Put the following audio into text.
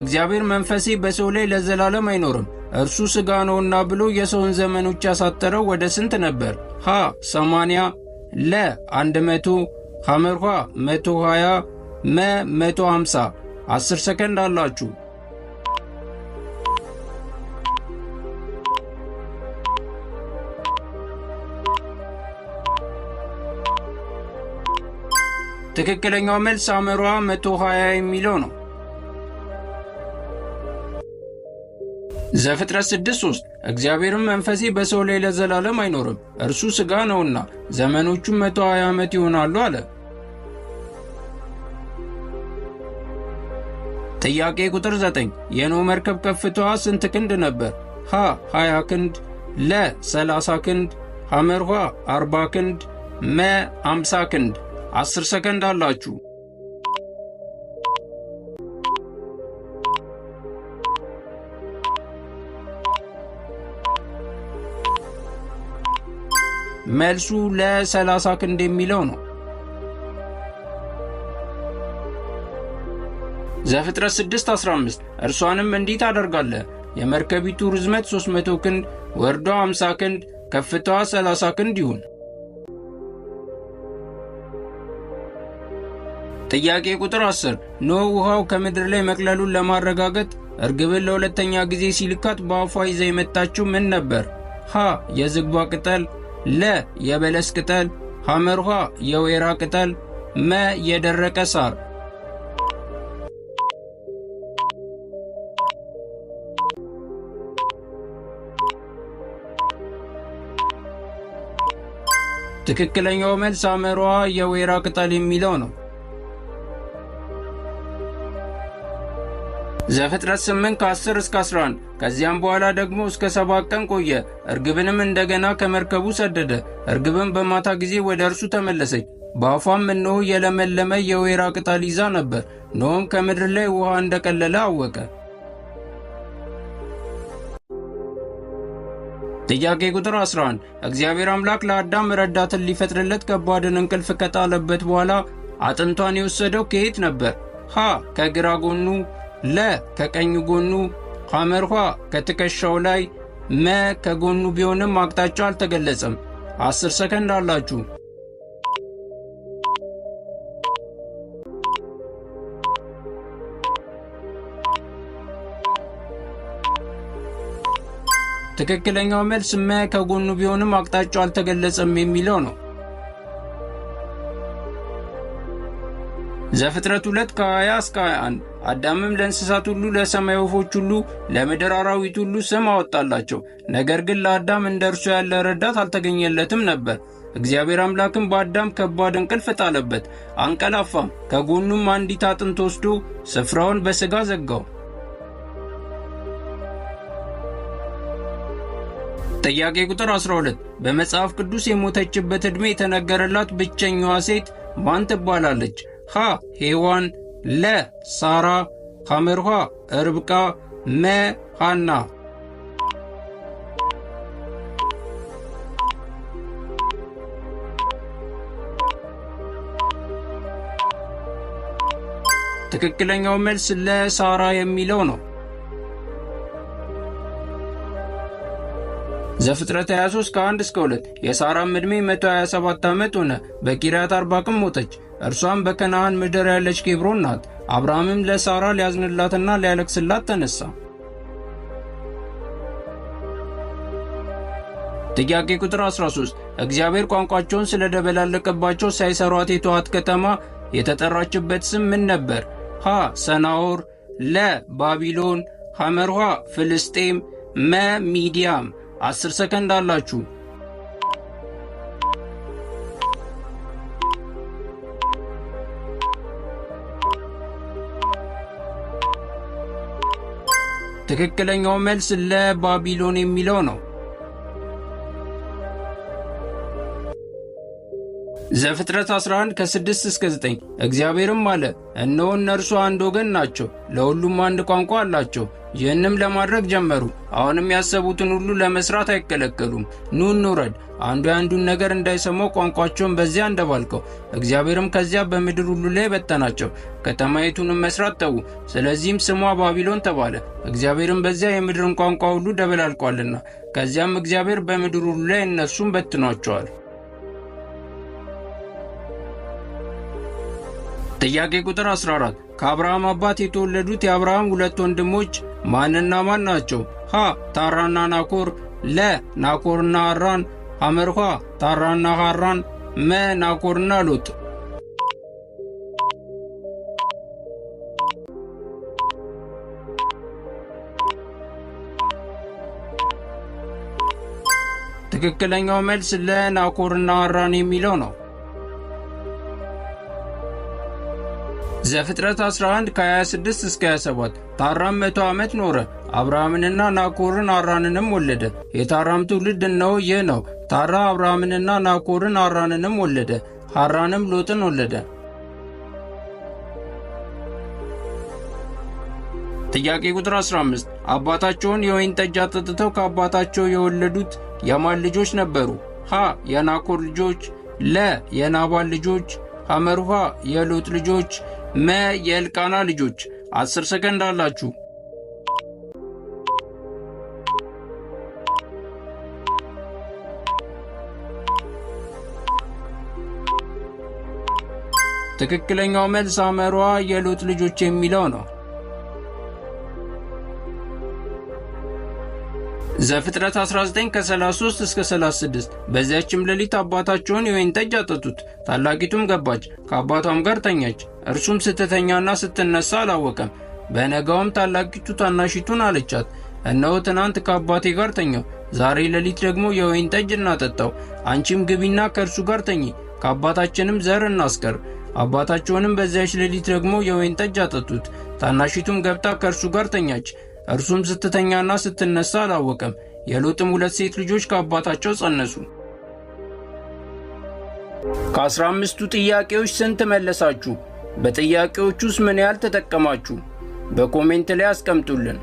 እግዚአብሔር መንፈሴ በሰው ላይ ለዘላለም አይኖርም፣ እርሱ ሥጋ ነውና ብሎ የሰውን ዘመኖች ያሳጠረው ወደ ስንት ነበር? ሀ 80፣ ለ 100፣ ሐመርኋ 120፣ መ 150። 10 ሰከንድ አላችሁ። ትክክለኛው መልስ ሐመርኋ 120 የሚለው ነው። ዘፍጥረት 6:3 እግዚአብሔርም መንፈሴ በሰው ላይ ለዘላለም አይኖርም፣ እርሱ ሥጋ ነውና ዘመኖቹም 120 ዓመት ይሆናሉ አለ። ጥያቄ ቁጥር 9 የኖህ መርከብ ከፍታዋ ስንት ክንድ ነበር? ሀ 20 ክንድ፣ ለ 30 ክንድ፣ ሐመርኋ 40 ክንድ፣ መ 50 ክንድ። 10 ሰከንድ አላችሁ። መልሱ ለ 30 ክንድ የሚለው ነው። ዘፍጥረት 6:15 እርሷንም እንዲህ ታደርጋለህ፣ የመርከቢቱ ርዝመት 300 ክንድ፣ ወርዷ 50 ክንድ፣ ከፍታዋ 30 ክንድ ይሁን። ጥያቄ ቁጥር 10 ኖህ ውሃው ከምድር ላይ መቅለሉን ለማረጋገጥ እርግብን ለሁለተኛ ጊዜ ሲልካት በአፏ ይዛ የመጣችው ምን ነበር? ሀ የዝግባ ቅጠል፣ ለ የበለስ ቅጠል፣ ሐመርኋ የወይራ ቅጠል፣ መ የደረቀ ሳር። ትክክለኛው መልስ ሐመርኋ የወይራ ቅጠል የሚለው ነው። ዘፍጥረት 8 ከ10 እስከ 11 ከዚያም በኋላ ደግሞ እስከ 7 ቀን ቆየ። እርግብንም እንደገና ከመርከቡ ሰደደ። እርግብም በማታ ጊዜ ወደ እርሱ ተመለሰች፣ በአፏም እነሆ የለመለመ የወይራ ቅጠል ይዛ ነበር። ኖህም ከምድር ላይ ውሃ እንደቀለለ አወቀ። ጥያቄ ቁጥር 11 እግዚአብሔር አምላክ ለአዳም ረዳትን ሊፈጥርለት ከባድን እንቅልፍ ከጣለበት በኋላ አጥንቷን የወሰደው ከየት ነበር? ሀ ከግራ ጎኑ፣ ለ ከቀኝ ጎኑ፣ ሐመርኋ ከትከሻው ላይ፣ መ ከጎኑ ቢሆንም አቅጣጫው አልተገለጸም። 10 ሰከንድ አላችሁ። ትክክለኛው መልስ መ ከጎኑ ቢሆንም አቅጣጫው አልተገለጸም የሚለው ነው። ዘፍጥረት 2 ከ20 እስከ 21 አዳምም ለእንስሳት ሁሉ፣ ለሰማይ ወፎች ሁሉ፣ ለምድር አራዊት ሁሉ ስም አወጣላቸው። ነገር ግን ለአዳም እንደ እርሱ ያለ ረዳት አልተገኘለትም ነበር። እግዚአብሔር አምላክም በአዳም ከባድ እንቅልፍ ጣለበት፣ አንቀላፋም። ከጎኑም አንዲት አጥንት ወስዶ ስፍራውን በሥጋ ዘጋው። ጥያቄ ቁጥር 12 በመጽሐፍ ቅዱስ የሞተችበት ዕድሜ የተነገረላት ብቸኛዋ ሴት ማን ትባላለች? ሀ ሔዋን፣ ለ ሳራ፣ ሐመርኋ ርብቃ፣ መ ሐና። ትክክለኛው መልስ ለ ሳራ የሚለው ነው። ዘፍጥረት 23 ከ1 እስከ 2 የሳራም ዕድሜ 127 ዓመት ሆነ፣ በቂርያት አርባቅም ሞተች። እርሷም በከነዓን ምድር ያለች ኬብሮን ናት። አብርሃምም ለሳራ ሊያዝንላትና ሊያለቅስላት ተነሳ። ጥያቄ ቁጥር 13 እግዚአብሔር ቋንቋቸውን ስለደበላለቀባቸው ሳይሰሯት የተዋት ከተማ የተጠራችበት ስም ምን ነበር? ሀ ሰናዖር፣ ለ ባቢሎን፣ ሐመርኋ ፍልስጤም፣ መ ሚዲያም። 10 ሰከንድ አላችሁ። ትክክለኛው መልስ ለባቢሎን የሚለው ነው። ዘፍጥረት 11 ከ6 እስከ 9 እግዚአብሔርም አለ፣ እነሆ እነርሱ አንድ ወገን ናቸው፣ ለሁሉም አንድ ቋንቋ አላቸው። ይህንም ለማድረግ ጀመሩ። አሁንም ያሰቡትን ሁሉ ለመስራት አይከለከሉም። ኑ እንውረድ፣ አንዱ የአንዱን ነገር እንዳይሰማው ቋንቋቸውን በዚያ አንደባልቀው። እግዚአብሔርም ከዚያ በምድር ሁሉ ላይ በተናቸው። ከተማይቱንም መስራት ተዉ። ስለዚህም ስሟ ባቢሎን ተባለ፣ እግዚአብሔርም በዚያ የምድርን ቋንቋ ሁሉ ደበላልቋልና። ከዚያም እግዚአብሔር በምድር ሁሉ ላይ እነርሱን በትኗቸዋል። ጥያቄ ቁጥር 14፣ ከአብርሃም አባት የተወለዱት የአብርሃም ሁለት ወንድሞች ማንና ማን ናቸው? ሀ ታራና ናኮር፣ ለ ናኮርና ሃራን፣ ሐመርኋ ታራና ሃራን፣ መ ናኮርና ሎጥ። ትክክለኛው መልስ ለ ናኮርና ሃራን የሚለው ነው። ዘፍጥረት 11 ከ26 እስከ 27። ታራም 100 ዓመት ኖረ፣ አብርሃምንና ናኮርን ሃራንንም ወለደ። የታራም ትውልድ እነሆ ይህ ነው። ታራ አብርሃምንና ናኮርን ሃራንንም ወለደ። ሃራንም ሎጥን ወለደ። ጥያቄ ቁጥር 15፣ አባታቸውን የወይን ጠጅ አጠጥተው ከአባታቸው የወለዱት የማን ልጆች ነበሩ? ሀ የናኮር ልጆች፣ ለ የናባል ልጆች፣ ሐመርኋ የሎጥ ልጆች፣ መ የኤልቃና ልጆች። 10 ሰከንድ አላችሁ። ትክክለኛው መልስ ሐመርኋ የሎጥ ልጆች የሚለው ነው። ዘፍጥረት 19 ከ33 እስከ 36። በዚያችም ሌሊት አባታቸውን የወይን ጠጅ አጠጡት። ታላቂቱም ገባች፣ ከአባቷም ጋር ተኛች። እርሱም ስትተኛና ስትነሳ አላወቀም። በነጋውም ታላቂቱ ታናሺቱን አለቻት፣ እነሆ ትናንት ከአባቴ ጋር ተኛው፣ ዛሬ ሌሊት ደግሞ የወይን ጠጅ እናጠጣው። አንቺም ግቢና ከእርሱ ጋር ተኚ፣ ከአባታችንም ዘር እናስቀር። አባታቸውንም በዚያች ሌሊት ደግሞ የወይን ጠጅ አጠጡት። ታናሺቱም ገብታ ከእርሱ ጋር ተኛች። እርሱም ስትተኛና ስትነሳ አላወቀም። የሎጥም ሁለት ሴት ልጆች ከአባታቸው ጸነሱ። ከ15ቱ ጥያቄዎች ስንት መለሳችሁ? በጥያቄዎቹ ውስጥ ምን ያህል ተጠቀማችሁ? በ comment ላይ አስቀምጡልን።